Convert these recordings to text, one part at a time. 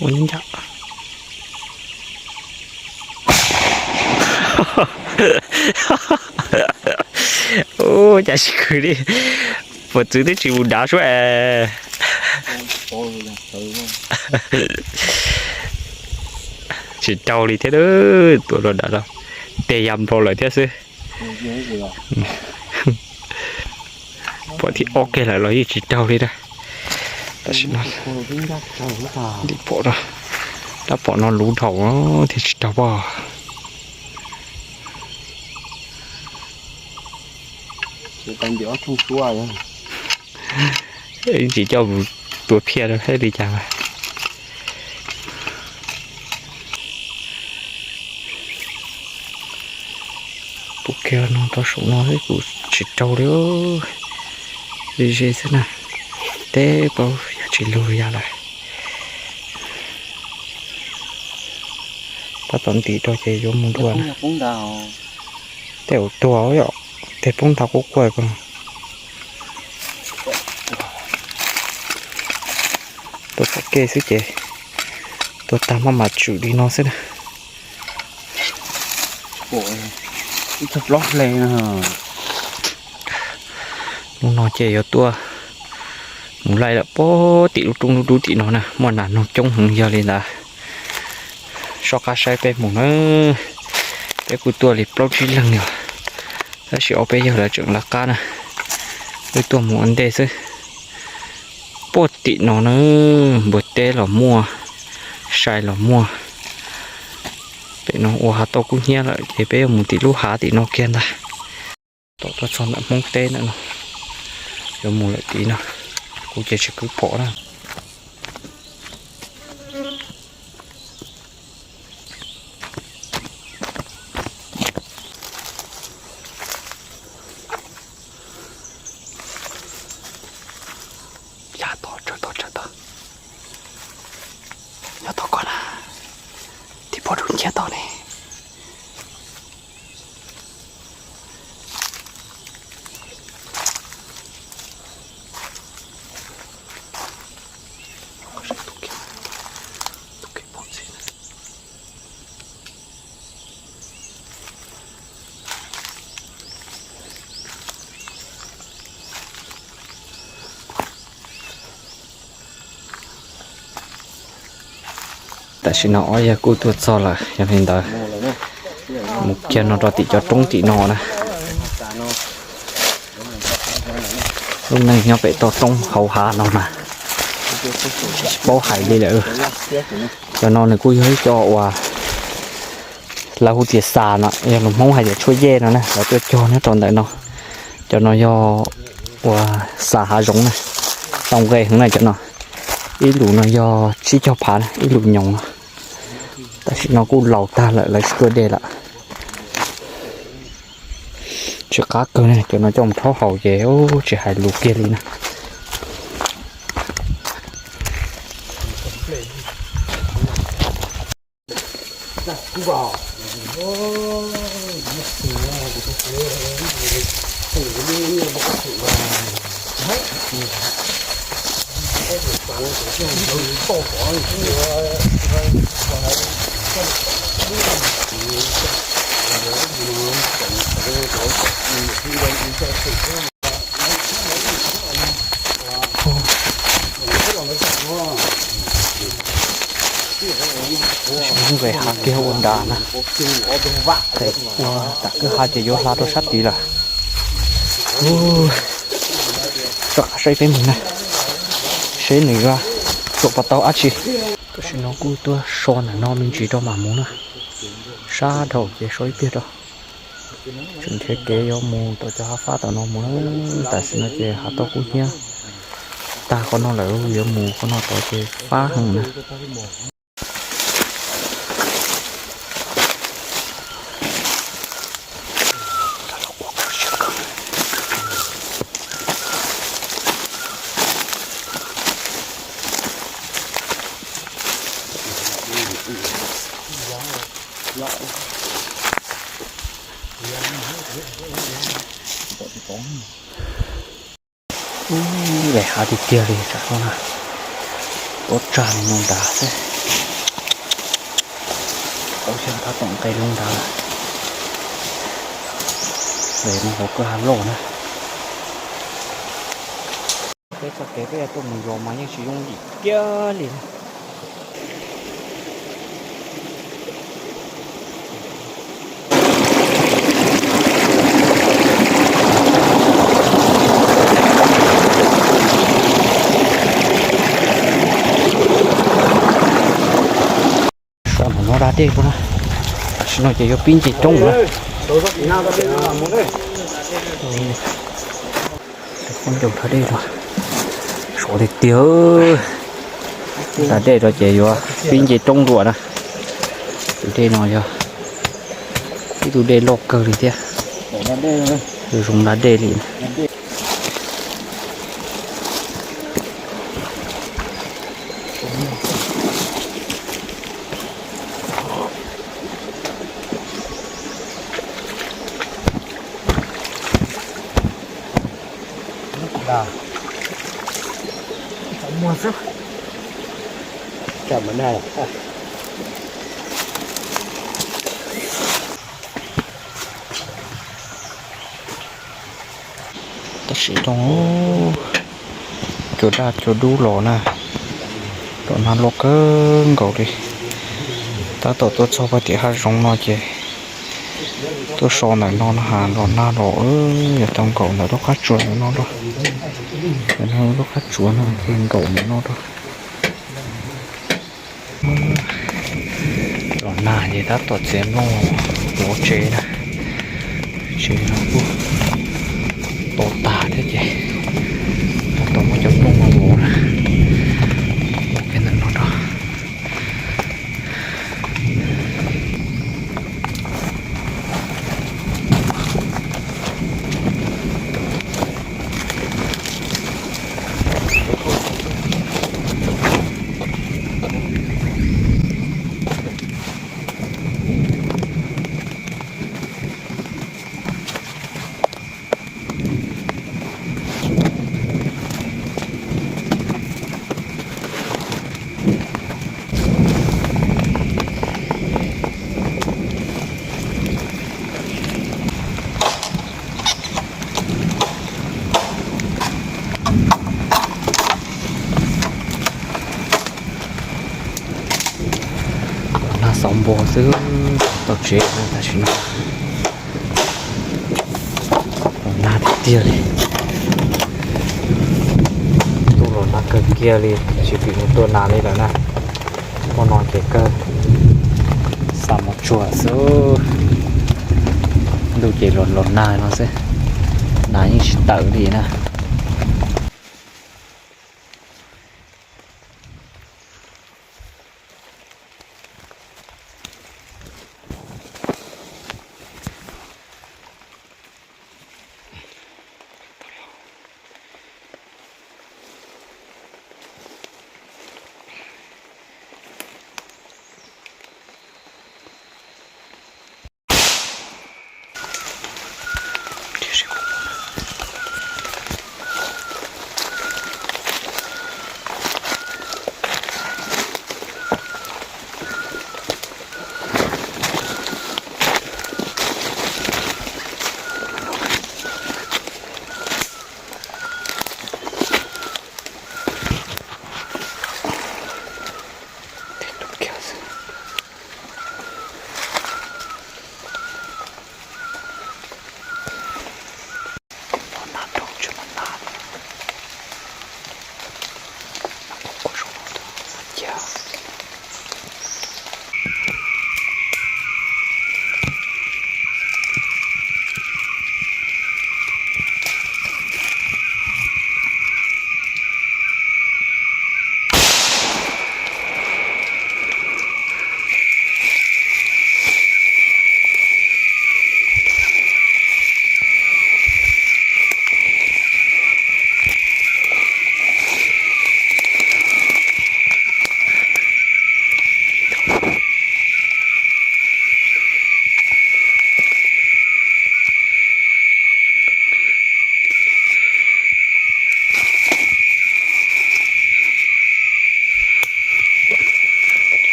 Ua ncaj. Ub, cas tsis khwv li. Puas txwv twb tsis mus dav suab es. Tsis raug li thiab, tua los dav los. Tes ya nplho lawm thiab xwb. Pom thib ob kiag lawm los yeej tsis raug li na. Tam sim no dim pom, tab pom no luv dhau thiaj tsis raug pob. Tsis coj mus tua phiaj rau thiab li cas mas. Pub kiag no rau saum no xwb kuj tsis raug li. Ze ze xwb na, teb paub yog tsis lug li yog lawm. Tab tom ntim rau ces yuav mus dua na. Tej ua tuag yom, tej poob ntau quaj quaj ko. Tua pom kev xwb ces tua tag maj mam tswm li no xwb na. Hnub no ces yuav tuaj mus laij lawm puag tim lub roob lub dub tim no na, muaj nas noog coob heev yog li ntawd. Soj qab saib peb mus na, peb kuj tuaj li plaub tsib leeg yog, tab sis ob peb yawg lawv tseem lawv qab na, wb tuaj mus ua ntej xwb. Puag tim no na, npua teb los muaj, sai los muaj. Pem no ua hav tauj kub hnyiab lawm ces peb yuav mus tim lub hav tim no kiag ntag. Tom tuaj txog ntawm Hmoob teb ntawm no, yuav mus lawm tim no, kuv ces tsis kwv pom na. Ya tod, tsawv tod, tsawv tod. Nyob tod ko na, tim pog dub nciab tod ne. Tam sim no ob yawg kuj tuaj txog lawm, yog li ntawd mus kiag no rau tim cov roob tim no na. Lub neej nyob pem toj roob hauv hav no mas tsis paub hais li lawm. Cov no nws kuj yog ib co uas lawv hu tias xas no, yog lus Hmoob hais tias tshuaj yej no na, lawv tuaj cog nyob rau ntawm no. Cov no yog uas xas hav zoov na, tau nqe heev na cov no. Ib lus no yog tsib caug phav na, ib lus nyoos no. Tam sim no kuj laus tag lawm, lawv tsis tuaj de lawm. Tsis qab kawg ne, cov no coj mus rhaub haus ces tsis hais lus kiag li na. Nqes hav kiag ua nrad na, ua tam kwj ha ces yuav hla rau sab tid lawm. Rov qab saib peb mus na, seb nws yuav tsuam puas tau dab tsi. Tam sim no kuj tuaj so ntawm no me ntsis rau mam mus na, sab dhau ces so ib pliag rau. Tseem nrhiav kev yuav mus tom cov hav fab tom no mus na, tam sim no ces hav tauj kub hnyiab tag qhov no lawm, yuav mus qhov no tod ces fab heev na. Ub, nqes hav tiag tiag li tsam no na, tuav tsag li no nrad xwb. Tab tom nqes loo nrad lawm. Pem no hauv kwj ha loj na. Peb txoj kev peb yuav tuaj mus zos mas yeej tsis yooj yim kiag li. Saum no da dej rau na, tam sim no ces yuav pib nce roob na. Qub ncaus da dej rau, sov tiag tiag. Da dej rau ces yuav pib nce roob dua na. Tus dej no yog ib tug dej loj kawg li thiab, zoo da dej li. Tab sis no cua daj cua dub los na, los nag loj kawg nkaus li. Tab tom tuaj txog pem tim hav zoov no ces tuaj so ntawm no no has los nag los yuav tau nkaum ntawm lub qab tsuas ntawm no rau. Ntawm no lub qab tsuas no ces nkaum ntawm no rau. Los nag ces tab tom txiav nplooj vov tsev na. Tsev no kuj to tag thiab ces tab tom muab cov nplooj no vov na. Vov pem ntawm no rau. Los nag xauv npo xwb, tau tsev tam sim no. Los nag tiag tiag li. Ntuj los nag kawg kiag li, tsis pom mus tua nas li lawm na. Hmo no ces kawg xa mos tsuag xwb. Ntuj ces los los nag no xwb, nas yeej tsis tawm li na.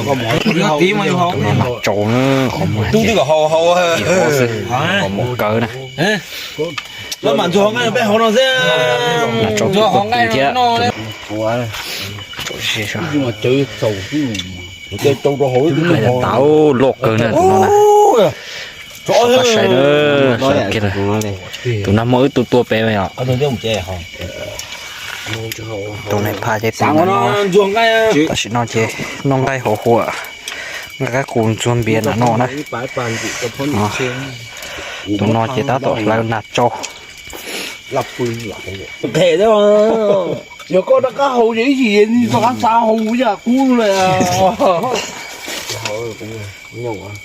Tus no nas tsaus na, qhov muag ces ib pob xwb, qhov muag kawg na. Nas tsaus kawg thiab. Tau loj kawg na tus no na. Pab saib na, saib kiag na. Tus no muaj wb tua tua pem os. Tus no phaj ces tus no. Tam sim no ces noj nqaij hauv huam, nqa kab qus ntxuag npias na no na. Tus no ces tab tom hlawv nas tsaus. Yog koj rov qab haus ces ib chim rov qab xa haus yam kub lawm.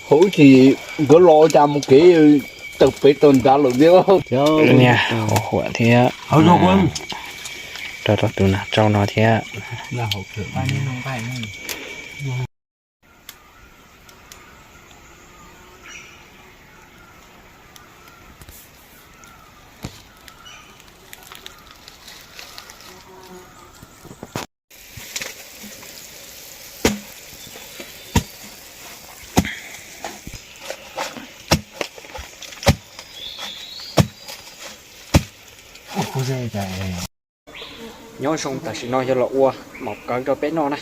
Haus ib chim nkawd los cas mus kev tawm pem tawm nrad lawm thiab. Niag hauv huam thiab. Rau rau tus nas tsaus no thiab. Nyob zoo, tam sim no yog los ua mov kawv rau peb noj na.